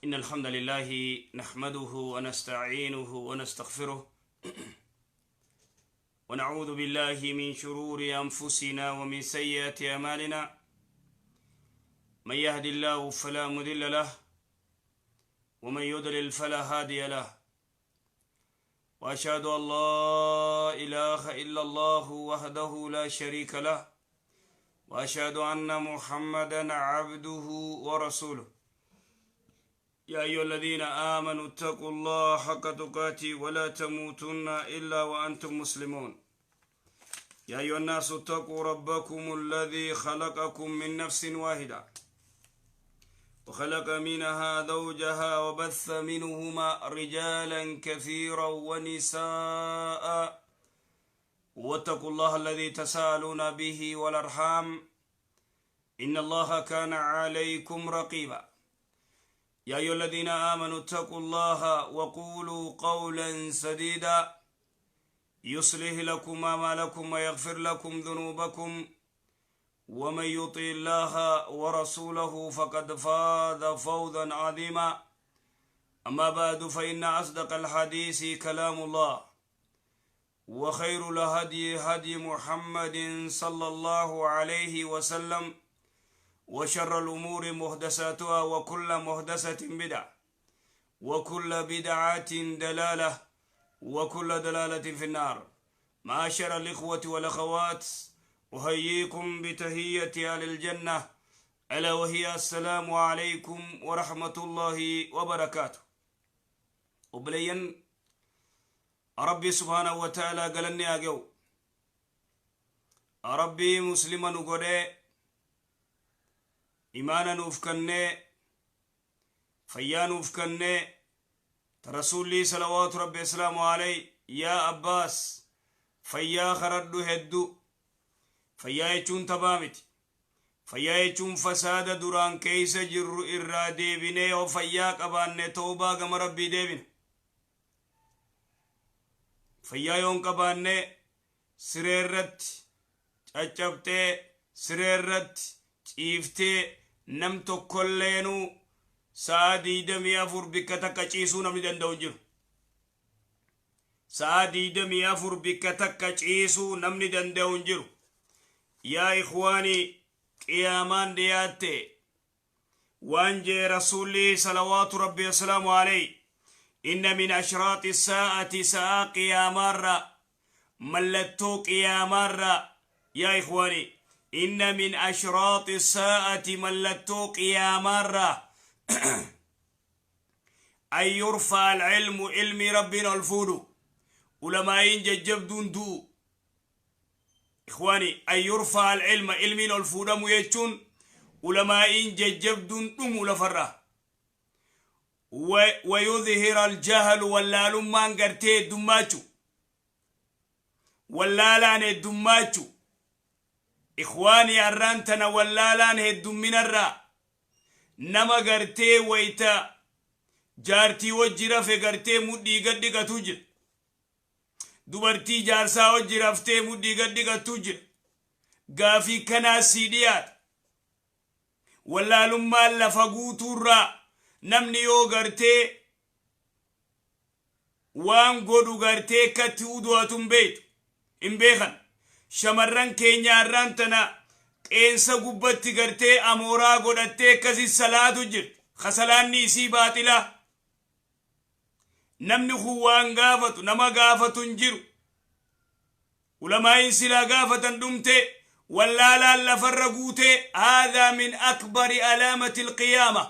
إن الحمد لله نحمده ونستعينه ونستغفره، ونعوذ بالله من شرور أنفسنا ومن سيئات أعمالنا. من يهد الله فلا مضل له، ومن يضلل فلا هادي له. وأشهد أن لا إله إلا الله وحده لا شريك له، وأشهد أن محمدا عبده ورسوله. يا أيها الذين آمنوا اتقوا الله حق تقاته ولا تموتن إلا وأنتم مسلمون. يا أيها الناس اتقوا ربكم الذي خلقكم من نفس واحدة، وخلق منها زوجها، وبث منهما رجالا كثيرا ونساء، واتقوا الله الذي تساءلون به والأرحام، إن الله كان عليكم رقيبا. يا أيها الذين آمنوا اتقوا الله وقولوا قولا سديدا، يصلح لكم أعمالكم ويغفر لكم ذنوبكم، ومن يطع الله ورسوله فقد فاز فوزا عظيما. أما بعد، فإن أصدق الحديث كلام الله، وخير الهدي هدي محمد صلى الله عليه وسلم، وشر الأمور محدثاتها، وكل محدثة بدعة، وكل بدعة دلالة، وكل دلالة في النار. معاشر الإخوة والأخوات، أحييكم بتحية أهل الجنة، ألا وهي السلام عليكم ورحمة الله وبركاته. Obboleeyyan، ربي سبحانه وتعالى galanni haa ga'u. Rabbii muslima nu godhee, imaana nuuf kennee, fayyaa nuuf kennee, rasuulli صلوات ربي وسلامه عليه "Yaa Abbaas, fayyaa karadhu hedduu." Fayyaa jechuun taphaa miti. Fayyaa jechuun fasaada duraan keeysa jirru irraa deebinee, yoo fayyaa qabaanne toobaa gama Rabbii deebina. Fayyaa yoon qabaanne siree irratti caccabtee, siree irratti ciiftee, nam tokkolleenu sa'a 24 bikka takka ciisuu namni danda'u hin jiru. Sa'a 24 bikka takka ciisuu namni danda'u hin jiru. Yaa إخواني, qiyaamaan dhiyaatte waan jee rasuulli صلوات ربي وسلامه عليه: إن من أشراط الساعة, sa'a qiyaamaarra, mallattoo qiyaamaarra, yaa إخواني, إن من أشراط الساعة, mallattoo qiyaamaarra, أن يرفع العلم, ilmi Rabbiin ol fuudhu, ulamaa'iin jajjabduun du'u. إخواني, أن يرفع العلم, ilmiin ol fuudhamu jechuun ulamaa'iin jajjabduun dhumu lafarra. ويظهر الجهل, wallaalummaan gartee heddummaachuu, wallaalaan heddummaachuu. إخواني, arraan tana wallaalaan heddumminarraa nama gartee wayta jaartii wajji rafe gartee mudhii gad dhiqatuu jira, dubartii jaarsaa wajji raftee mudhii gad dhiqatuu jira. Gaafii kanaa sii dhiyaata. Wallaalummaan lafa guutuurraa namni yoo gartee waan godhu gartee akkatti udu'atu hin beektu, hin beekan. Shamarran keenya har'aan tana qeensa gubbatti gartee amooraa godhattee akkasi salaatu jirti. Kasalaanni isii baaxilaa. Namni kun waan gaafatu, nama gaafatu hin jiru. Ulamaa'iin silaa gaafatan dhumte, wallaalaan lafarra guutee. هذا من أكبر علامة القيامة,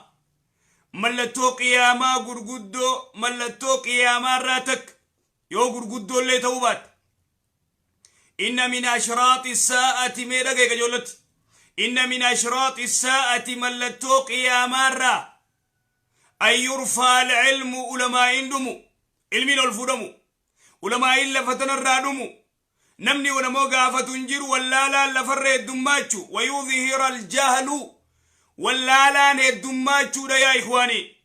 mallattoo qiyaamaa gurguddoo, mallattoo qiyaamaa irraa takka, yoo gurguddoollee ta'uu baatte. إن من أشراط الساعة, mee dhagaye qajeellotti, إن من أشراط الساعة, mallattoo qiyaamaarraa, أن يرفع العلم, ulamaa'iin dhumu, ilmiin ol fuudhamu, ulamaa'iin lafa tanarraa dhumu, namni namoo gaafatu hin jiru, wallaalaan lafarra heddummaachuu. ويظهر الجهل, wallaalaan heddummachuudha. Yaa إخواني,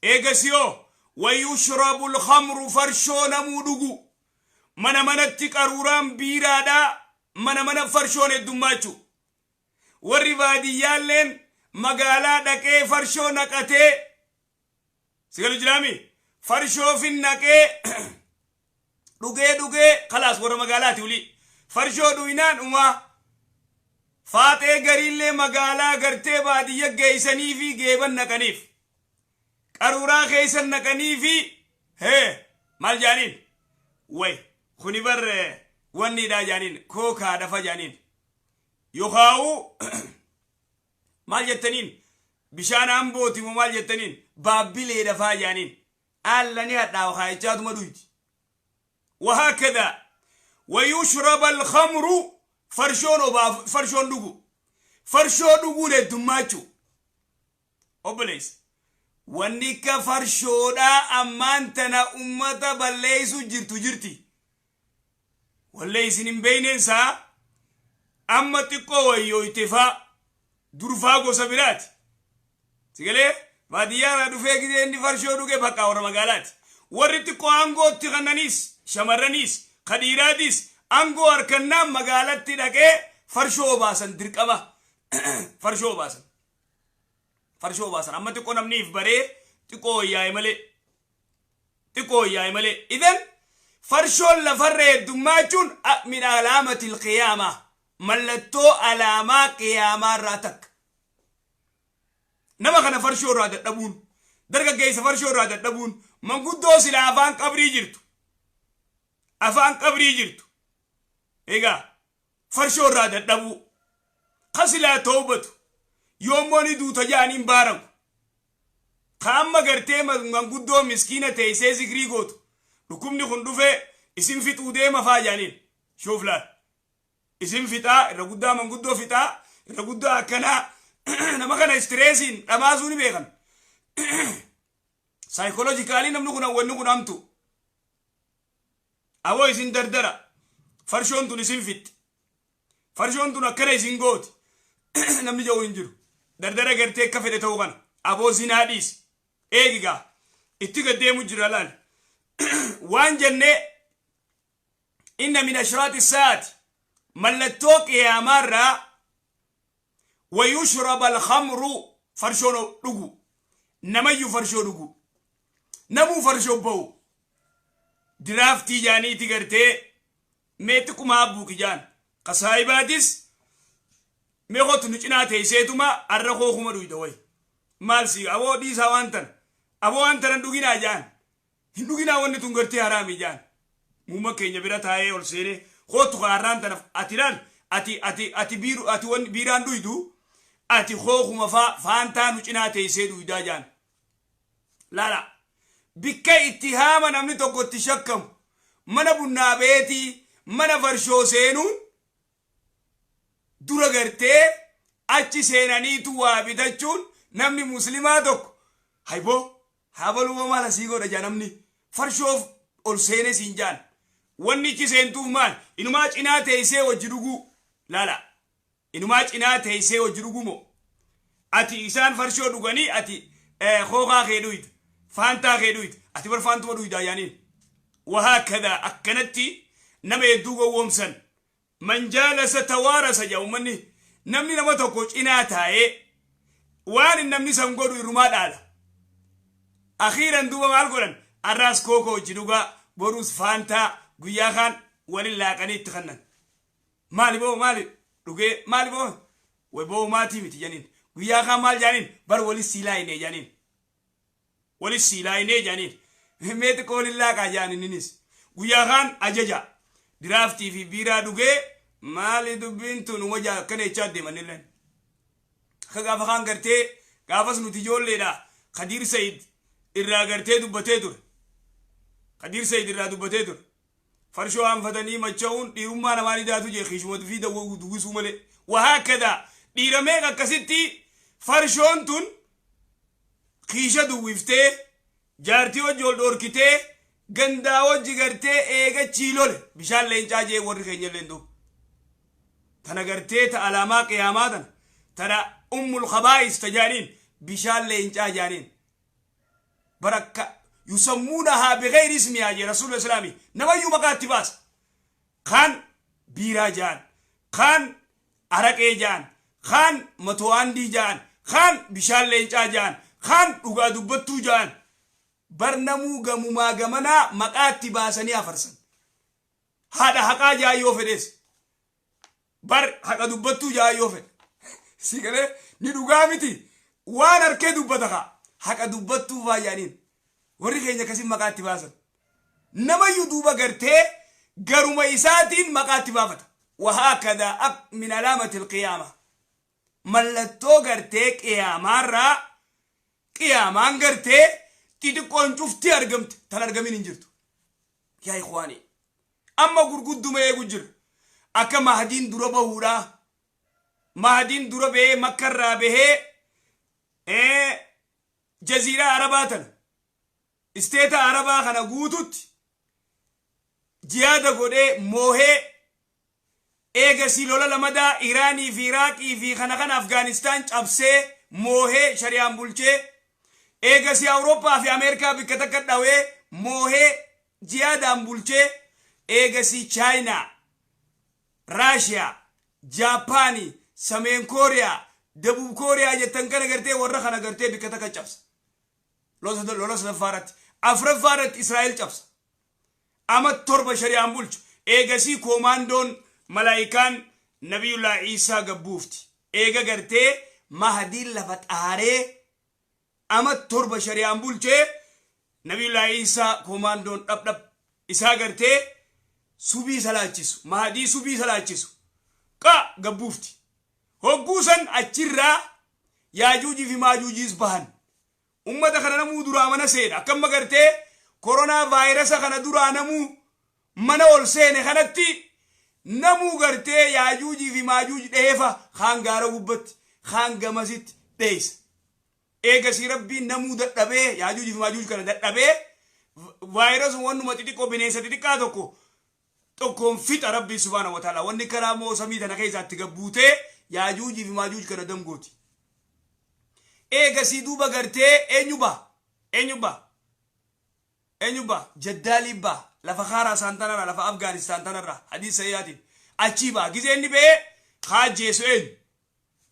eegasiyoo ويشرب الخمر, farshoo namuu dhugu, mana manatti qaruuraan biiraadhaa, mana mana farshoon heddummaachuu. Warri baadiyyaalleen Magaalaa dhaqee farshoo naqatee, sigalu jiraami, farshoo fin naqee dhugee dhugee, khalaas, warra magaalaati. Wuli farshoo dhuynaan umaa faaxee gariillee magaalaa gartee baadiyya geeysanii fi geeban naqaniif, qaruuraa keeysan naqanii fi hee maal jaaniin, way kuni bar wanniidha jaaniin, kookaa dafa jaaniin, yookaa'u maal jettaniin, bishaan ambooti moo maal jettaniin, baabbilee dafaa jaaniin, allani hadhaawa kaayichaatuma dhuyti. وهكذا ويشرب الخمر, farshoon obaa, farshoon dhugu, farshoo dhuguun heddummaachuu. Obboleessa, wanni ka farshoodhaa ammaan tana ummata balleeysu jirtu jirti. Wallee isin hin beeyneensaa, amma xiqqoo wayyooyte faa, durfaa gosa biraati. Sigalee baadiyyaa dhufee gidee inni farshoo dhuge bakka warra magaalaati. Warri xiqqoo aangootti kannaniis, shamarraniis, kadhiiraatis aangoo harkannaan magaalatti dhaqee farshoo obaasan, dirqama farshoo obaasan, farshoo obaasan. Amma xiqqoo namni if baree xiqqoo wayyaa'e malee, xiqqoo wayyaa'e malee. Idan farshoon lafarra heddummachuun من علامة القيامة, mallattoo alaamaa qiyaamaa irraa takka. Nama kana farshoo irraa dadhabuun, dargaggeessa farshoo irraa dadhabuun, manguddoo sila afaan qabrii jirtu, afaan qabrii jirtu, egaa farshoo irraa dadhabuu ka silaa toobatu yoommoo ni duuta jaaniin baaraku ka amma gartee manguddoo miskiina teessee zikrii gootu, dhukkubni kun dhufee isin fixuu deema faa jaaniin. Shuuf laal, isin fixaa, irra guddaa manguddoo fixaa, irra guddaa akkanaa. Nama kana stressiin dhamaasuu ni beekan psychologically. Namni kun wanni kun hamtu awoo isin dardara, farshoon tun isin fixxi, farshoon tun akkana isin gooti, namni jedhu hin jiru. Dardara gartee akka fedhe ta'uu kana aboo zinaa dhiisi, eegigaa itti gaddeemu jira. Laal, waan jennee, إن من أشراط الساعة, mallattoo qiyaamaarraa, ويشرب الخمر, farshoon dhugu, namayyuu farshoo dhugu, namuu farshoo ba'u, diraaftii jaaniiti gartee mee xiqqumaa abbuuki jaan kasaayibaatis, mee kotu nu cinaa teesseetuma arra kookuma dhuyda. Way maal si aboo dhiisaa, waan tana aboo, waan tana dhuginaa jaan, hin dhuginaa, wanni tun gartee haraami jaan. Muuma keenya bira taa'ee ol seenee kootu kaarraan tana ati laal, ati ati ati biiru, ati wanni biiraan dhuydu, ati kookuma faa faantaa nu cinaa teessee dhuydaa jaan. Laala, bikka itti haama namni tokko itti shakkamu, mana bunnaa beetii, mana farshoo seenuun dura gartee achi seenaniitu waa bitachuun, namni muslimaa tokko hayboo habaluu maal asii godha jaa, namni farshoof ol seene siin jaan. Wanni ichi seentuuf maal? Inumaa cinaa teessee wajji dhuguu. Laala, inumaa cinaa teessee wajji dhuguu moo ati isaan farshoo dhuganii, ati kookaa kee dhuyda, faantaa kee dhuyda, ati bar faantuma dhuydaa yaaniin. وهكذا akkanatti nama hedduu gowwoomsan. من جالس توارث jaa ummanni. Namni nama tokko cinaa taa'ee waan namni san godhu irrumaa dhaala. Akhiiran duuba maal godhan? Arraas kookoo hojii dhugaa, boruus faantaa, guyyaa kaan walin laaqanii itti kannan. Maali boo, maali dhugee, maali boo, way boo maatii miti janiin. Guyyaa kaan maal jaaniin? Bar walis siilaayinee jaaniin, walis siilaayinee jaaniin, mee xiqqoo walin laaqaa jaaniin. Innis guyyaa kaan ajaja diraaftii fi biiraa dhugee, maali dubbiin tun waja akkana jechaa deemanilleen. Akka gaafa kaan gartee gaafas nuti ijoolleedha, Kadiir Sayid irraa gartee dubbatee ture, Kadiir Sayid irraa dubbatee ture. Farshoo hanfatanii macha'uun dhiirummaa namaa ni daatu jee, kiishuma fi duwwisuu malee. وهكذا dhiira meeqa akkasitti farshoon tun kiisha duwwiftee, jaartii wajji ol dhoorkitee, gandaa wajji gartee eega chiilole bishaan leencaa jee warri keenya illee duuba. Tana gartee ta alaamaa qiyaamaa tana, tana أم الخبائث tajaaniin, bishaan leencaa jaaniin. Barakka يسمونها بغير اسمها jee rasuula islaamii. Namayyuu maqaatti baasa. Kaan biiraa jaan, kaan araqee jaan, kaan mato'aandii jaan, Kaan bishaan leencaa ja'an, kaan dhugaa dubbattuu ja'an. Bar namuu gamumaa gamanaa maqaatti baasanii afarsan. Haadha haqaa ja'an yoo fedhees. Bar haqa dubbattuu ja'an yoo fedhe. Si galee ni dhugaa miti. Waan harkee dubbata kaa. Haqa dubbattuu faa ja'aniin. Warri keenya akkasiin maqaatti baasan. Namayyuu duuba gartee garuma isaatiin maqaatti baafata. Wahaakadaa min alaamati alqiyaama. Mallattoo gartee qiyaamaarraa, qiyaamaan gartee xixiqqoon cufti argamte, tan argamin hin jirtu. Yaa ikhwaanii, amma gurgudduma eegu jira. Akka Mahdiin dura bahuudha. Mahdiin dura bahee, Makkarraa bahee, jaziiraa Arabaa tana, isteeta Arabaa kana guututti jihaada godhee moohee, eegasii lola lamadaa Iraanii fi Iraaqii fi kana kana Afgaanistaan cabsee moohee shari'aan bulchee, eegasii Awurooppaa fi Ameerikaa bikka takka dhawee moohee jihaadaan bulchee, eegasii Chaayinaa, Raashiyaa, Jaapaanii, Sameen Kooriyaa, Dabub Kooriyaa jettan kana gartee warra kana gartee bikka takka cabsa. Lola sadaffaa irratti. Afuraffaa irratti Israa'el cabsa. Ama 7 shari'aan bulchu. Eegasii koomaandoon malaayikaan Nabiyullaa Iisaa gabbuufti. Eega gartee Mahdiin lafa xaaree ama 7 shari'aan bulchee, Nabiyullaa Iisaa koomaandoon dhab dhab isaa gartee subii salaachisu. Mahdii subii salaachisu. Qa gabbuufti. Hogguu san achirraa Yaajuujii fi Maajuujiis bahan. Ummata kana namuu duraa mana seena. Akkamma gartee koronaa vaayirasa kana duraa namuu mana ol seene kanatti, namuu gartee Yaajuujii fi Maajuuj dheefa, kaan gaara gubbatti, kaan gamasitti dheeysa. Eegasii Rabbiin namuu dadhabee, Yaajuujii fi Maajuuj kana dadhabee, vaayirasuma wannuma xixiqqoo bineensa xixiqqaa tokko tokkoon fixa Rabbiin subhaanahu wa ta'ala. Wanni karaa moo samii tana keessaa itti gabbuutee Yaajuujii fi Maajuuj kana damgooti. Eegasii duuba gartee eenyu baha? Eenyu baha? Eenyu baha? Jaddaalii baha. Lafa Kaaraasaan tanarraa, lafa Afgaanistaan tanarraa, hadiis sahiihaatiin. Achii baha. Gizee inni bahee kaajjeessu eenyu?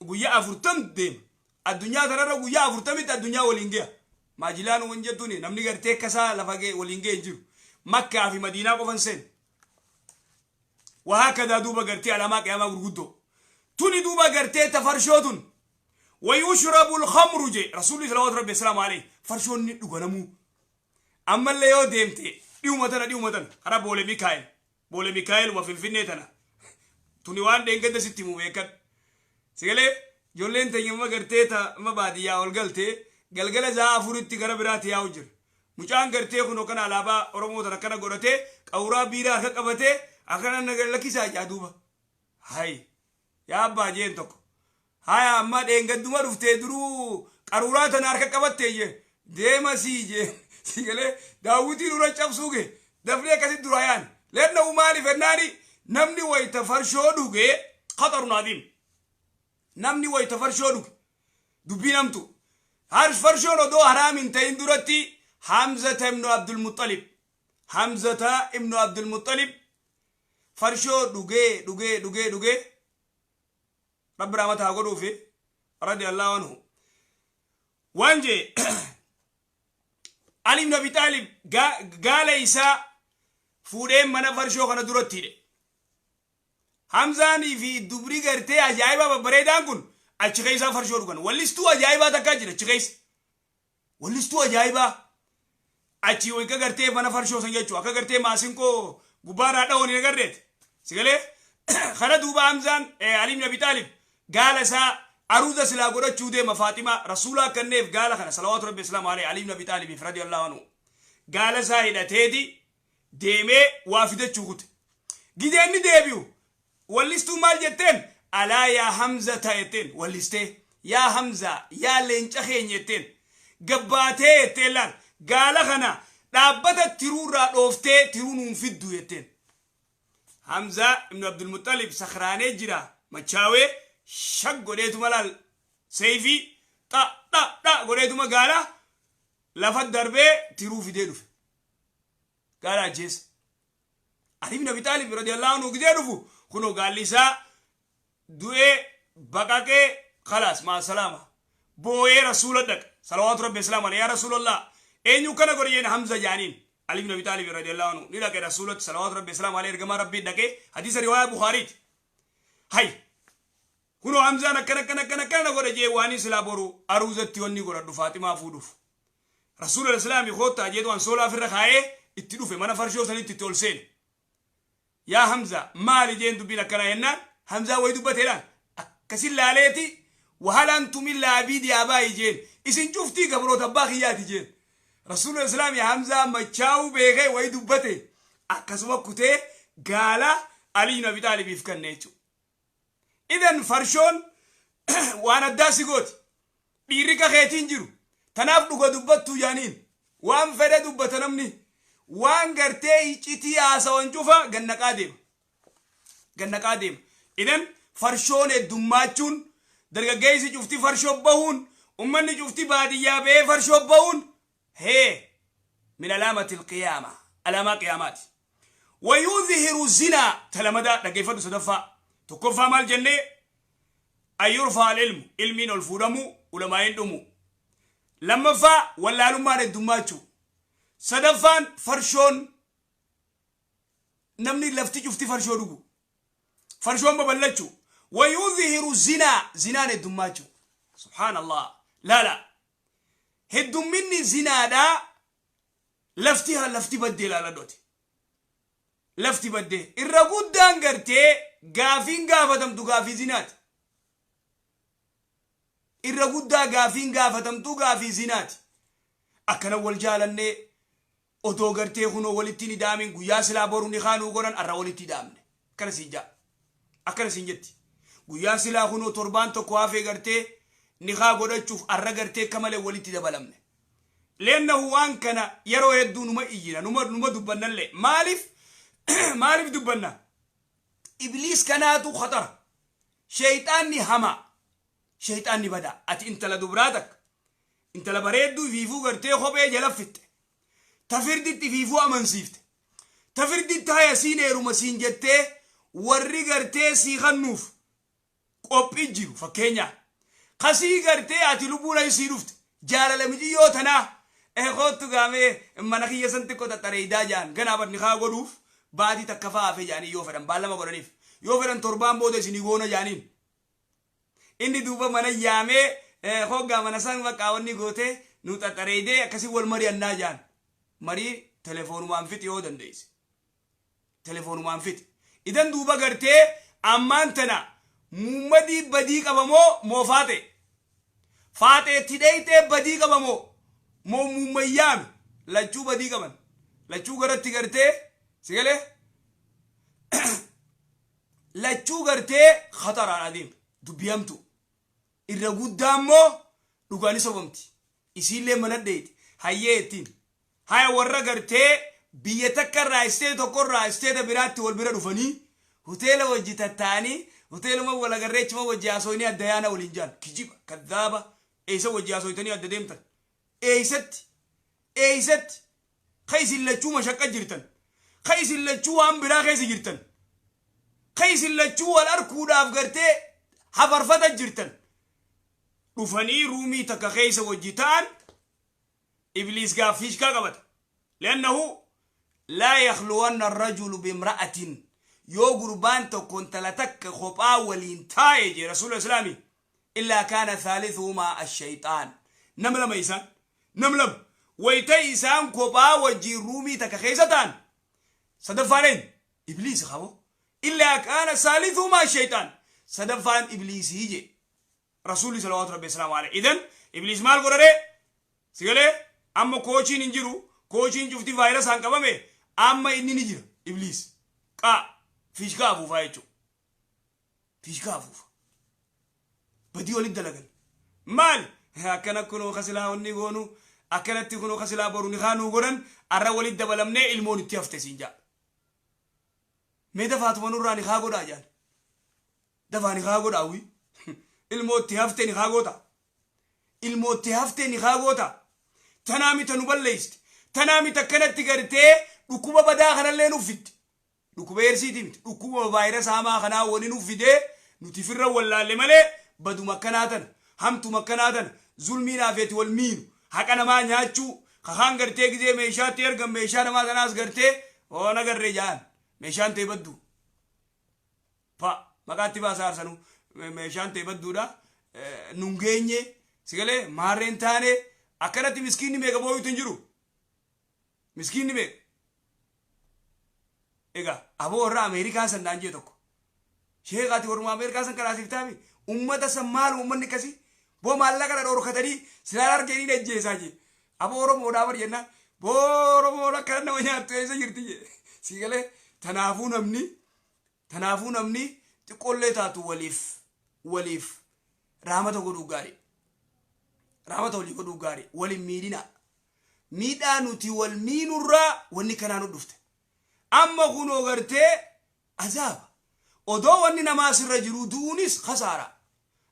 Guyyaa 40 deema. Addunyaa tanarra guyyaa 40tti addunyaa waliin gaha. Maajilaan wan jettuuni namni gartee akkasaa lafa waliin gahe hin jiru. Makkaa fi Madiinaa qofan seenu. Wahaakadaa duuba gartee alaamaa qiyaamaa gurguddoo. Tuni duuba gartee ta farshoo tun. Wayushrabu alkhamru je Rasuulli salawaatu Rabbi assalaamu alayhi, farshoon ni dhuganamuu. Ammallee yoo deemte dhi'uma tana, dhi'uma tana karaa Boole Mikaa'el, Boole Mikaa'eluma Finfinnee tana, tuni waan dheengadda sitti himu beekadhu. Sigalee ijoolleen teenya amma gartee ta amma baadiyyaa ol galte galgala za'a 4tti gara biraatti yaa'u jira. Mucaan gartee kunoo kana alaabaa Oromoo tana akkana godhatee, qawuraa biiraa harka qabatee akkana na lakkisaa jaa duuba. Hay yaa abbaa jeen tokko. Haya, amma dheengadduma dhuftee duruu qaruuraa tana harka qabattee jee deema sii jee. Sigalee daawwitii dura cabsuu gee dafnee akkasitti duraa yaani. Leenna maaliif ennaani namni wayita farshoo dhuge khatarun adiim. Namni wayita farshoo dhuge dubbii namtu. Farshoon odoo haraam hin ta'in duratti Hamzata ibnu Abdulmuxalib, Hamzata ibnu Abdulmuxalib farshoo dhugee dhugee dhugee dhugee, Rabbi rahmata haa godhuufi, radiyallahu anhu, waan jee Ali ibn Abi Xaalib gaala isaa fuudhee mana farshoo kana duratti hidhe. Hamzaanii fi dubri gartee ajaa'ibaa babbareedaan kun achi keessaa farshoo dhugan. Wallistuu ajaa'ibaa takkaa jira achi keessa. Wallistuu ajaa'ibaa. Achi akka gartee mana farshoo san jechuudha. Akka gartee maasinqoo gubbaarraa dha'oon hin agarreeti. Sigalee kana duuba Hamzaan, Ali ibn Abi Xaalib gaala isaa aruuza silaa godhachuu deema, Faaximaa Rasuulaa kenneef gaala kana salawaatu Rabbi islaamu alayhi Ali ibn Abi Xaalibiif radiyallahu anhu. Gaala isaa hidhateeti deemee waa fidachuu kute. Gidee inni deebi'u wallistuu maal jetteen? Alaa yaa Hamza ta jetteen wallistee. Yaa Hamza, yaa leenca keenya jetteen. Gabbaatee jetteen, laal gaala kana dhaabbata tiruurraa dhooftee tiruu nuun fiddu jetteen. Hamza ibn Abdulmuxalib sakraanee jira, machaawee shag godheetuma, laal seeyfii xa dha dha godheetuma gaala lafa darbee tiruu fidee dhufe. Gaala ajjeese. Ali ibn Abi Xaalib radiyallahu anhu gizee dhufu kunoo gaalli isaa du'ee baqaqee, khalaas maa salaama. Booyee Rasuula dhaqa. Salawaatu Rabbi Islaam alayhi. Yaa Rasuulallah, eenyu kana godhe jeen? Hamza jaaniin. Ali ibn Abi Taalib radiyallahu anhu ni dhaqe Rasuulatti, salawaatu Rabbi Islaam alayhi. Ergamaa Rabbii dhaqe. Hadiisa riwaayaa Bukaariiti. Hay, kunoo Hamzaan akkana akkana akkana akkana godhe jee, waan silaa boru aruuzatti wanni godhadhu, Faaximaa fuudhuuf. Rasuula Islaami koottaa jeetu ansoolaa ofirra kaa'ee itti dhufe, mana farshoo sanitti itti ol seene. Yaa Hamza, maali jeen, dubbiin akkanaa jennaan, Hamzaa wayi dubbateedhaan akkasin laaleeti, "Wahal antum illaa abiidi abaayi?" jeen. "Isin cuftii gabroota abbaa kiyyaati" jeen. Rasuula Islaami Hamzaa machaa'uu beekee wayi dubbate, akkasuma kutee gaala Ali ibn Abi Xaalibiif kenne jechuudha. Idan farshoon waan addaa si gooti. Dhiirri kakeetiin jiru. Tanaaf dhuga dubbattuu jaaniin. Waan fedhe dubbata namni. Waan gartee iccitii haasawan cufa gannaqaa deema. Gannaqaa deema. Idan farshoon heddummaachuun, dargaggeessi cufti farshoo bahuun, ummanni cufti baadiyyaa bahee farshoo bahuun, hee, min alaamati alqiyaama. Alaamaa qiyaamaati. Wayudhihiru zinaa talamadaa dhaggeeffadhu sadaffaa. Tokkoffaa maal jennee? An yurfaa al-ilmu, ilmiin ol fuudhamuu, ulamaa'iin dhumu. Lammaffaa, wallaalummaan heddummaachuu. Sadaffaan, farshoon, namni lafti cufti farshoo dhugu, farshoon babal'achuu. Wayudhihiru zinaa, zinaan heddummaachuu. Subhaanallah, laala, heddumminni zinaadhaa, lafti baddee ilaaladhooti. Lafti baddee irra guddaan gartee gaafiin gaafatamtu gaafii zinaati. Irra guddaa gaafiin gaafatamtu gaafii zinaati. Akkana wal jaalannee otoo gartee kunoo walitti hin ida'amin, guyyaa silaa boru ni kaanuu godhan, arra walitti ida'amne. Akkana siin jaa, akkana siin jetti. Guyyaa silaa kunoo torbaan tokko hafee gartee nikaa godhachuuf, arra gartee akka malee walitti dabalamne. Leennahu waan kana yeroo hedduu numa iyyina, numa dubbannallee. Maaliif dubbanna? Ibliis kanaatu khaxara. Sheeyxaanni hamaa, sheeyxaanni badaa. Ati intala dubraa takka, intala bareedduu ifiifuu gartee kophee jala fixxe, ta firditti ifiifuu amansiifte, ta firditti haya siin heeruma siin jettee, warri gartee sii kannuuf qophii jiru, fakkeenyaa kasii gartee ati lubbuun sii dhufte jaalala miciyyoo tanaa, koottu gaamee mana kiyya san xiqqoo xaxxareeydaa jaan, ganaa badni kaa godhuuf baatii takka fa'aa hafe jaanii, yoo fedhan baallama godhaniif, yoo fedhan torbaan booda isinii goona jaaniin. Inni duuba mana yaamee, hoggaa mana san bakka wanni gootee nu xaxxareeydee, akkasii wal mari'annaa jaan. Marii telefoonumaan fixi, yoo dandeesse telefoonumaan fixi. Idan duuba gartee ammaan tana muummadii badii qabamoo moo faaxee faaxeetti dheeyxee badii qabamoo moo muummayyaame? Lachuu badii qaban. Lachuu garatti gartee sigalee lachuu gartee khataraan adeema. Dubbii hamtu irra guddaa immoo dhugaani sobamti. Isiillee mana dheeyte, hayyee ittiin haya. Warra gartee biyya takka irraa, isteeta tokko irraa isteeta biraatti wal bira dhufanii, hoteela wajji tatta'anii, hoteeluma wal agarreechuma wajji haasoyanii adda yaana waliin jaan, kijiba kadhaaba. Eeysa wajji haasoytanii adda deemtan? Eeysatti, eeysatti ka isin lachuu mashaqqa jirtan, ka isin lachuu waan biraa keessa jirtan, ka isin lachuu wal arkuudhaaf gartee hafarfata jirtan, dhufanii roomii takka keessa wajji ta'an? Ibliis gaaf fiishkaa qabata. Liannahu laa yakhluwanna arrajulu bimra'atin, yoo gurbaan tokko intala takka kophaa waliin taa'e jee Rasuula Islaami, illaa kaana thalithuhumaa ashayxaan. Nama lama isaan, nam lama wayta isaan kophaa wajjiin roomii takka keessa ta'an, sadaffaan eenyu? Ibliis qabo. Illaa kaana thalithuhumaa ashayxaan, sadaffaan Ibliisii jee Rasuulli salawaatu Rabbi islaamu alayhi. Idan Ibliis maal godhare sigalee? Amma koochiin hin jiru, koochiin cufti vaayirasaan qabame. Amma inni ni jira. Ibliis qaa fiishkaa afuufaa jechuudha. Fiishkaa afuufa, badii walitti dalagan. Maal akkana kunoo kasilaa wanni goonu, akkanatti kunoo kasilaa boru ni kaanuu godhan, arra walitti dabalamnee ilmoon itti hafte siin jaa. Mee dafaatuma nurraa ni kaa godhaa jaan. Dafaa ni kaa godhaa. Wi ilmoo itti hafte ni kaa goota, ilmoo itti hafte ni kaa goota. Tanaa mita nu balleessite, tanaa mita akkanatti gartee dhukkuba badaa kanallee nuuf fidde. Dhukkuba eersiitii miti, dhukkuba vaayirasa hamaa kanaa wani nuuf fidee, nuti firra wallaalle malee baduma akkanaa tana, hamtuma akkanaa tana. Zulmii naafeeti wal miinu. Haqa namaa nyaachuu. Kakaan gartee gizee meeshaatti ergan meeshaa namaa sanaas gartee oon agarree ja'an. Meeshaan ta'e baddu. Pa maqaatti baasaa arsanu meeshaan ta'e badduudha. Nun geenye sigalee maarreen taane akkanatti miskiinni meeqa booyutu hin jiru. Miskiinni meeqa. Egaa aboo warra Ameerikaa san naan jee tokko. Sheekaati warruma Ameerikaa san karaa siif taami. Ummata san maal uummanni akkasii? Boo maallaqa dha dhorkatanii silaan arganii ajjeesaa jee. Aboo Oromoodhaa bar jennaan. Boo Oromoon akkana nama nyaattu eessa jirti jee. Sii galee tanaafuu namni xiqqoollee taatu waliif raamata godhuu gaarii. Raamata walii godhuu gaarii. Waliin miidhina. Miidhaa nuti wal miinurraa wanni kanaa nu dhufte. Amma kunoo gartee azaaba. Odoo wanni namaa sirra jiru du'uunis kasaara.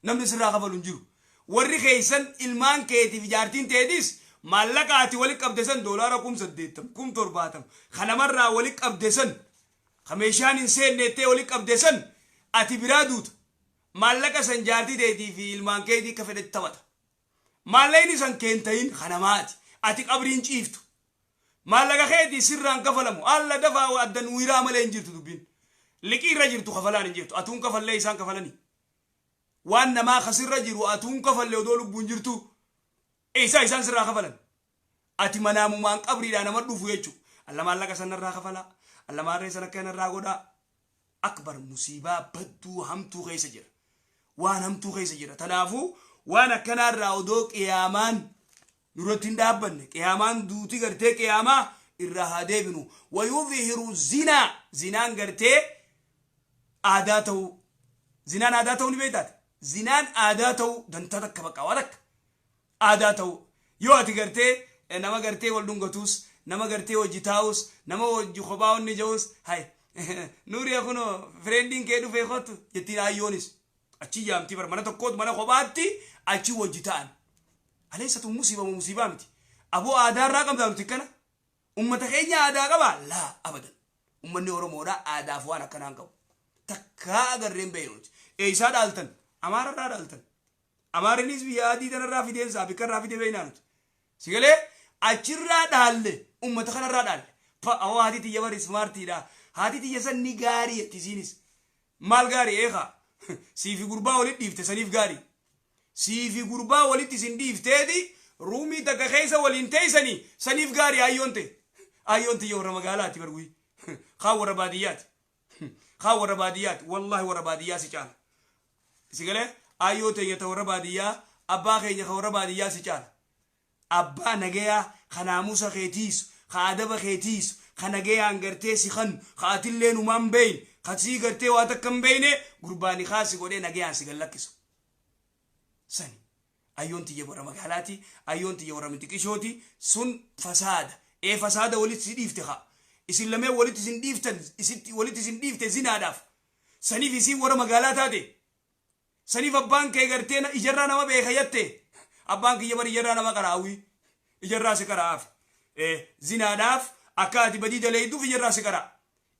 Namni sirraa kafalu hin jiru. Warri keeysan ilmaan keetiif jaartiin teetis maallaqa ati wali qabde san doolaara 80,000, 70,000 kanamarraa wali qabde san, ka meeshaan hin seenne wali qabde san, ati biraa duuta. Maallaqa san jaartii teetii fi ilmaan keetii akka fedhetti taphata. Maallaqni san keen ta'in kanamaati. Ati qabriin ciiftu. Maallaqa keetii sirraan kafalamu. Alla dafaa addan wiiraa malee hin jirtu dubbiin. Liqii irra jirtu kafalaan hin jirtu. Atuun kafallee isaan kafalanii. Waan namaa kasirra jiru atuun kafallee odoo lubbuun jirtu. Eessaa isaan sirraa kafalan? Ati manaamumaan qabriidhaa nama dhufu jechuudha. Alla maallaqa sanarraa kafalaa. Alla maarree sana akka kanarraa godhaa. Akbar musiibaa badduu hamtuu keessa jira. Waan hamtuu keessa jira. Tanaafuu waan akkanaarraa odoo qiyaamaan nurratti hin dhaabbanne, qiyaamaan duuti gartee qiyaamaa irraa haa deebinu. ويظهر الزنا, zinaan gartee aadaa ta'uu. Zinaan aadaa ta'uu ni beektaati. Zinaan aadaa ta'uu dantaa takka bakka waa takka aadaa ta'uu. Yoo ati gartee nama gartee wal dhungatuus, nama gartee hojii taa'us, nama hojii kophaa onni ja'us, hay nuuriya kunoo friendiin kee dhufee kottu jettiin, ayyoonis achi yaamtii bar mana tokkootu mana kophaatti achi wajji ta'an. Aleessatu musiiba moo musiibaa miti? Aboo aadaarraa qabdaa nuti kana? Ummata keenya aadaa qabaa? Laa, abadan. Ummanni Oromoodhaa aadaaf waan akkanaan qabu. Takkaa agarreen beeynuti. Eessaa dhaaltan? Amaararraa dhaaltan. Amaarinis biyya adii tanarraa fideensaa bikkarraa fide beeynaa nuti. Sigalee achirraa dhaalle, ummata kanarraa dhaalle. Awoo haati tiyya bari smartiidha. Haati tiyya san ni gaarii jetti isiinis. Maal gaarii eekaa? Siifi gurbaa walitti dhiifte saniif gaarii. Siifi gurbaa walitti isin dhiifteeti roomii takka keessa waliin teessanii saniif gaarii ayyoon ta'e. Ayyoon tiyya warra magaalaati barwii. Kaan warra baadiyyaati. Kaan warra baadiyyaati. Wallaahi warra baadiyyaa si caala. Si galee ayyoo teenya ta warra baadiyyaa, abbaa keenya ka warra baadiyyaa si caala. Abbaa nagayaa ka naamusa kee tiisu, ka adaba kee tiisu, ka nagayaan gartee si kanu, ka atillee numaan beeyne, ka sii gartee waa takka hin beeyne, gurbaani kaasi godhee nagayaan si gallakkisu. Sani. Ayyoon tiyya warra magaalaati, ayyoon tiyya warra mitiqishooti, sun fasaada. Ee, fasaada walitti si dhiifte haa. Isin lameen walitti isin dhiiftan, isitti walitti isin dhiifte zinaadhaaf. Saniif isiin warra magaalaa taate. Saniif abbaan kee gartee ijarraa nama beeka jette. Abbaan kiyya bari ijarraa nama qaraawwi. Ijarraa si qara'aaf. Zinaadhaaf akka ati badii daleeyduuf ijarraa si qara'a.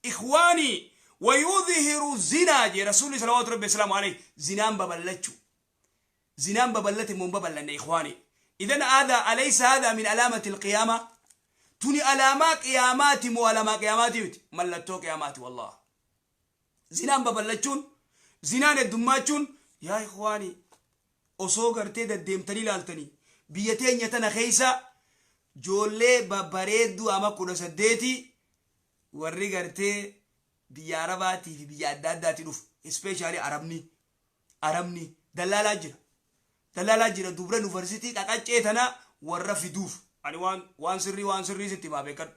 إخواني، ويظهر الزنا jee Rasuulli صلوات ربي وسلامه عليه. Zinaan babal'achuu. Zinaan babal'ate moo babal'anne إخواني؟ إذن هذا أليس هذا من علامة القيامة؟ Tuni alaamaa qiyaamaati moo alaamaa qiyaamaati miti? Mallattoo qiyaamaati والله. Zinaan babal'achuun, zinaan heddummachuun, yaa إخواني, osoo gartee deddeemtanii ilaaltanii biyya teenya tana keessa joollee babbareedduu ama 18 warri gartee biyya Arabaatii fi biyya adda addaatti dhufu, especially Arabni dallaalaa jira. Dallaalaa jira dubra yuunivarsiitii qaqaccee tana warra fiduuf. Ani waan sirrii sitti himaa, beekadhu.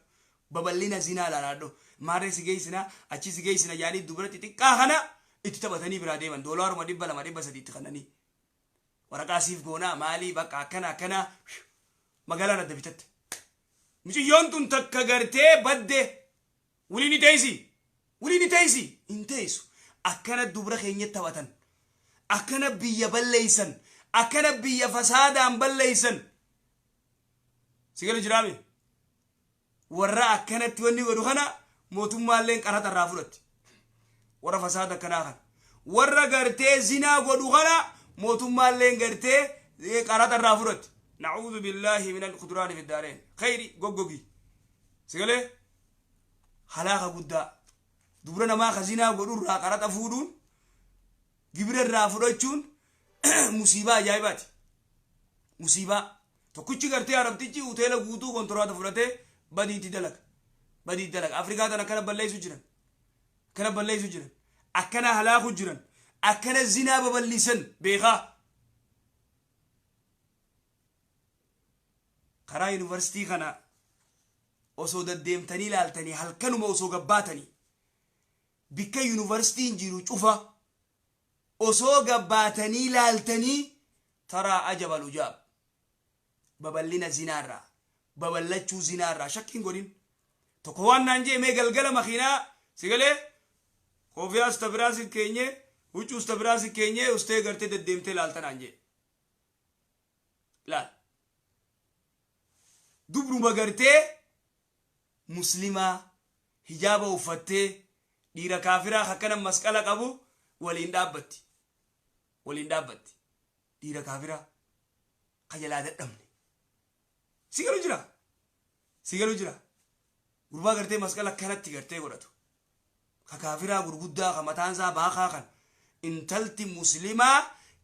Babal'ina zinaa ilaalaadhu. Maarree si geessina, achi si geessina yaanii dubra xixiqqaa kana itti taphatanii biraa deeman, doolaaruma 200, 300 itti kannanii. Waraqaa siif goonaa maalii bakka akkana akkana magaalaan adda bitatte. Mucayyoon tun takka gartee badde waliin ni teessi. Waliin ni teessi. Hin teessu. Akkana dubra keenya taphatan. Akkana biyya balleeysan. Akkana biyya fasaadaan balleeysan. Si gala jiraame? Warra akkanatti wanni godhu kana mootummaalleen qaraxa irraa fudhatti. Warra fasaada akkanaa kana. Warra gartee zinaa godhu kana mootummaalleen gartee Qaraxa irraa fudhatti. Na'uudhu billaahi min alkhuduraani fi daareen. Khayri goggogi. Sigalee halaaka guddaa. Dubra namaa ka zinaa godhurraa qaraxa fuudhuun, gibira irraa fudhachuun musiibaa ajaa'ibaati. Musiibaa. Tokkichi gartee arabtichi hoteela guutuu kontiraata fudhatee badiitti dalaga. Badiitti dalaga. Afrikaa tana akkana balleessu jiran. Akkana balleessu jiran. Akkana halaaku jiran. Akkana zinaa babal'isan beekaa. Karaa yuunivarsiitii kana osoo deddeemtanii ilaaltanii, halkanuma osoo gabbaatanii, bikka yuunivarsiitiin jiru cufa osoo gabbaatanii ilaaltanii, taraa ajabal ujaab. Babal'ina zinaarraa, babal'achuu zinaarraa shakkiin godhin. Tokko waan naan jee, mee galgala makiinaa sigalee koofiyaas ta biraa si keenye, huccuus ta biraa si keenye, ustee gartee deddeemtee ilaalta naan jee. Laal, dubruma gartee muslimaa hijaaba uffattee dhiira kaafiraa akkana masqala qabu waliin dhaabbatti, waliin dhaabbatti. Dhiira kaafiraa ka jalaa dadhabne si galu jira, si galu jira. Gurbaa gartee masqala akkanatti gartee godhatu ka kaafiraa gurguddaa ka mataan isaa baakaa kan intalti muslimaa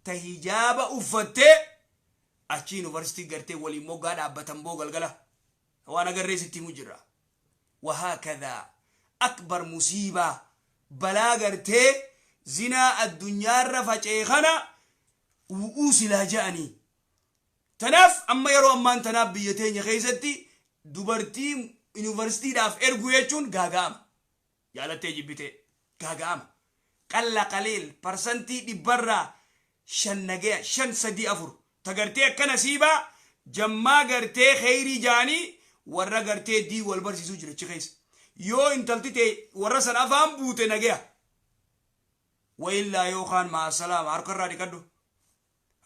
ta hijaaba uffattee achi yuunivarsiitii gartee waliin moggaa dhaabbatan boo galgala waan agarree sitti himu jirra. Wahaakadhaa akbar musiibaa balaa gartee zinaa addunyaarra facee kana u'uu silaa je'anii. Tanaaf amma yeroo ammaan tanaaf biyya teenya keessatti dubartii yuunivarsiitiidhaaf ergu jechuun gaaga'ama. Jaalattee jibbitee gaaga'ama. Qalla qaliil parsantii dhibbarraa 5 nagaya 5 3 4 ta gartee akka nasiibaa jammaa gartee kheyrii jaanii warra gartee dii wal barsiisuu jira achi keessa. Yoo intalti tee warra san afaan buute nagaya. Wayillaa yookaan maasalaama harka irraa dhiqadhu.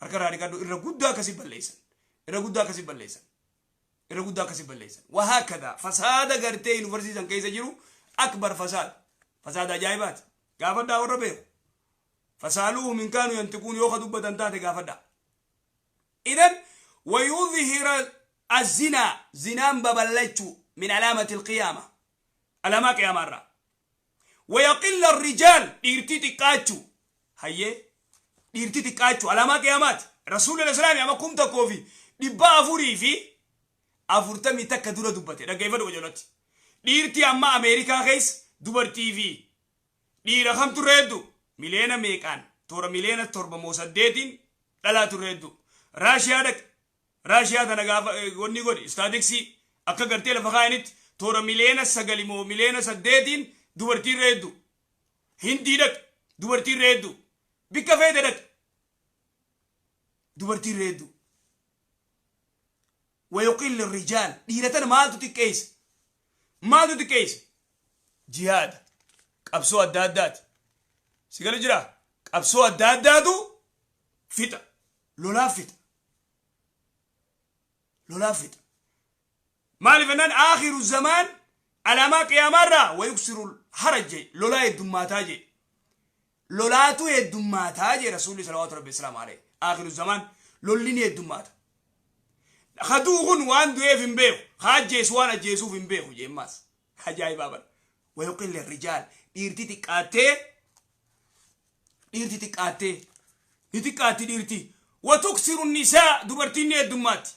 Harka irraa dhiqadhu. Irra guddaa akkasii balleessan. Irra guddaa akkasii balleessan. Irra guddaa akkasii balleessan. Wahaakada fasaada gartee yuunivarsiitii san keessa jiru akbar fasaada. Fasaada ajaa'ibaati. Gaafadhaa warra beeku. Fasaaluuhum in kaanu yantiquun, yoo ka dubbatan taate gaafadhaa. Idan wayudhhira azinaa, zinaan babal'achuu, min alaamati alqiyaama, alaamaa qiyaamaa irraa. Wayaqilla rijaal, dhiirtii xiqqaachuu. Hayyee, dhiirtii xiqqaachuu alaamaa qiyaamaati. Rasuulli islaami ama 1441 dura dubbate. Dhaggeeffadhu qajeelatti. Dhiirtii amma Ameerikaa keessa dubartii fi dhiira kamtu irra hedduu? Miliyoona meeqaan, toora miliyoona 7 moo 8n dhalaatu irra hedduu. Raashiyaa dhaqe. Raashiyaa tana gaafa wanni godhi istaatiksii akka gartee lafa kaayanitti toora miliyoona 9 moo miliyoona 8n dubartii irra hedduu. Hindii dhaqe, dubartii irra hedduu. Bikka feete dhaqe, dubartii irra hedduu. Wayuqilli rijaal, dhiira tana maaltu xiqqeessa? Maaltu xiqqeessa? Jihaada, qabsoo adda addaati. Si galu jira? Qabsoo adda addaatu fixa. Lolaaf fixa. Lolaaf fixa. Maaliif jennaan, aakhiru zamaan alaamaa qiyaamaarraa wayuksiru haraj jee, lolaa heddummaataa jee. Lolaatu heddummaataa jee Rasuulli salawaatu rabbi islaamu alayhi. Aakhiru zamaan lolli ni heddummaata. Kaduu kun waan du'eef hin beeku. Ka ajjeesu waan ajjeesuuf hin beeku jeemmaas. Ajaa'ibaa bara. Wayuqilli rijaal, dhiirti xiqqaattee, dhiirti xiqqaattee, ni xiqqaatti dhiirti. Watuksiru nisaa, dubartiin ni heddummaatti.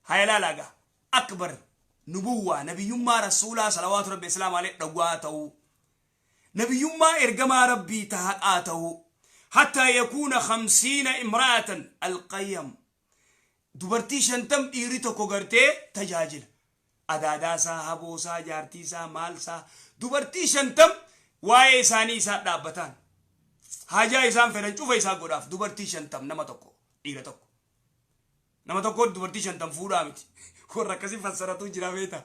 Haa ilaalaa. Akbar nubuwwaa, nabiyyummaa rasuulaa salawaatu rabbi islaam alayhi dhugaa ta'uu, nabiyyummaa ergamaa rabbii ta haqaa ta'uu. Hattaa yakuuna 50 imra'atan alqayyam, dubartii 50 dhiirri tokko gartee tajaajila. Adaadaasaa, haboosaa, jaartiisaa, maalsaa, dubartii 50 waa'ee isaanii isaa dhaabbataan haajaa isaan fedhan cufa isaa godhaaf. Dubartii 50 nama tokko, dhiira tokko, nama tokko dubartii 50 fuudhaa miti. Warra akkasii fassaratu jira beeta.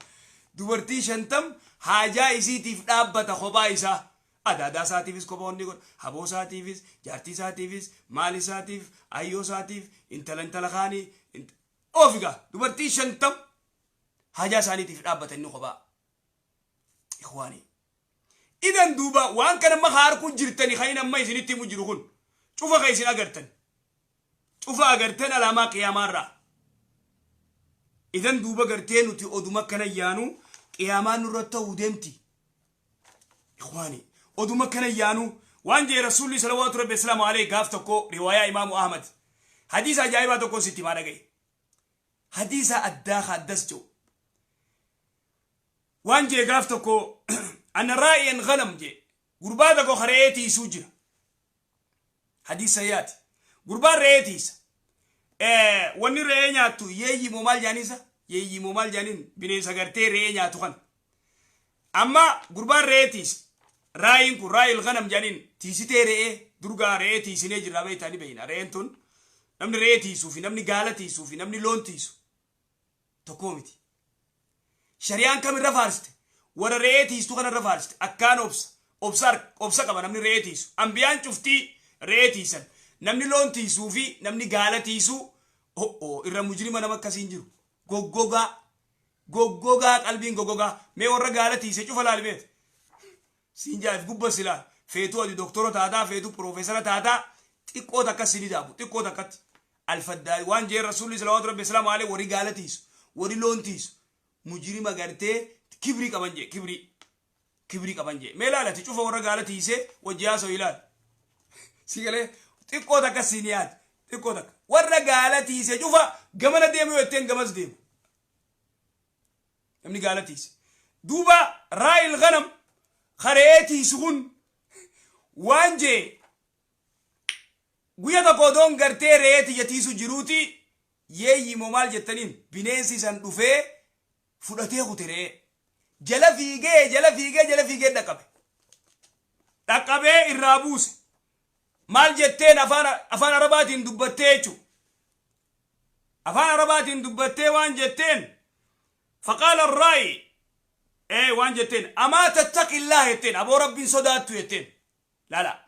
Dubartii 50 haajaa isiitiif dhaabbata kophaa isaa. Adaadaa isaatiifis kophaa wanni godha, haboo isaatiifis, jaartii isaatiifis, maal isaatiif, ayyoo isaatiif, intala intala kaanii ofigaa dubartii 50 haajaa isaaniitiif dhaabbata inni kophaa. Ikhwaanii, idan duuba waan kana amma harkuu jirtani, kan amma isinitti himu jiru kun cufa kan isin agartan. Cufa agarteen alaamaa qiyaamaarraa. Idan duuba gartee nuti oduma akkana yaanu qiyaamaan nurra ta'uu deemti. Ikhwaani, oduma akkana yaanu waan jee Rasuulli salawaatu rabbi islaamu alayhi gaaf tokko, riwaayaa Imaamu Ahmad, hadiisa ajaa'ibaa tokko sitti himaa, dhagaye. Hadiisa addaa ka addas jiru. Waan jee gaaf tokko, anna raa'iyan ghanam jee, gurbaa tokko ka re'ee tiisuu jira. Hadiisa yaati. Gurbaan re'ee tiisa. Wanni re'ee nyaattu yeeyyi moo maal jaaniisa? Yeeyyi moo maal jaaniin, bineensa gartee re'ee nyaatu kana. Amma gurbaan re'ee tiisa. Raa'iin kun raa'il ghanam jaaniin, tiisitee re'ee durgaa re'ee tiisinee jirra beektaa, ni beekna. Re'een tun, namni re'ee tiisuu fi namni gaala tiisuu fi namni loon tiisu tokkoo miti. Shari'aan kamirra faarsite? Warra re'ee tiistu kanarra faarsite. Akkaan obsa. Obsa obsa qaba namni re'ee tiisu. Ambiyaan cuftii re'ee tiisan. Namni loon tiisuu fi namni gaala tiisu ho'oo irra mujrima nama akkasiin jiru. Goggogaa. Goggogaa, qalbiin goggogaa. Mee warra gaala tiise cufa laali beet. Siin jaa'if gubba silaa. Feetuu ati doktora taataa, feetuu piroofeesara taataa, xiqqoo takka sini daabu, xiqqoo takkatti. Alfaddaa waan jeen Rasuulli salawaatu rabbi islaamu alayhi, warri gaala tiisu, warri loon tiisu mujrima gartee kibrii qaban jee, kibrii qaban jee. Mee laalati cufa warra gaala tiisee wajji haasa'u ilaal. Si galee, xiqqoo takka siin yaad, xiqqoo takka. Warra gaala tiise cufa gamana deemu yoo jetteen gamas deemu. Namni gaala tiise. Duuba raa'il ganam kare'ee tiisu kun waan jee, guyya tokko odoon gartee re'ee tiyya tiisu jiruuti, yeeyyi moo maal jettaniin, bineensi san dhufee fudhatee kute re'ee. Jala fiigee, jala fiigee, jala fiigee dhaqqabe. Dhaqqabee irraa buuse. Maal jetteen? Afaan Arabaatiin dubbattee jechuudha. Afaan Arabaatiin dubbattee waan jetteen, faqaala raa'i waan jetteen, amaa tattaqillaa jetteen, aboo Rabbiin sodaattu jetteen. Laala,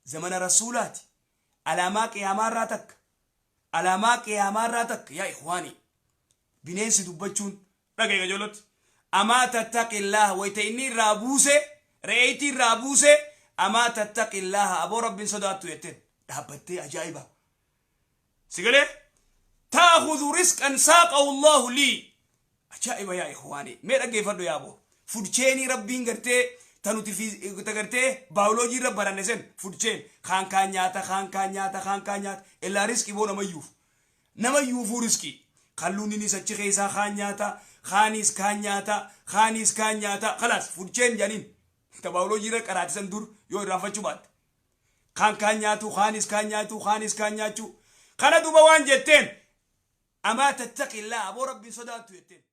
zamana Rasuulaati. Alaamaa qiyaamaarraa takka. Alaamaa qiyaamaarraa takka, yaa ikhwaani. Bineensi dubbachuun dhagaye qajeeloti. Amaa tattaqillaa, wayta inni irraa buuse, re'eetii irraa buuse, amaa tattaqillaa, aboo Rabbiin sodaattu jetteen. Dhaabbattee ajaa'iba. Sigalee ta'khudhu risqan saaqahu Allahu lii. Ajaa'iba, yaa ikhwaani. Mee dhaggeeffadhu yaaboo. Food chainii Rabbiin gartee ta nuti ta gartee baayoloojii irra baranne sen, food chain, kaan kaan nyaata, kaan kaan nyaata, kaan kaan nyaata, illaa riskii boo namayyuuf namayyuufuu riskii kalluunninis achi keessaa kaan nyaata, kaanis kaan nyaata, kaanis kaan nyaata, khalaas. Food chain jedhaniin ta baayoloojii irra qaraatisan dur yoo irraanfachuu baatte, kaan kaan nyaatu, kaanis kaan nyaatu, kaanis kaan nyaachuu kana. Duuba waan jetteen, amaa tattaqillaa, aboo Rabbiin sodaattu jetteen.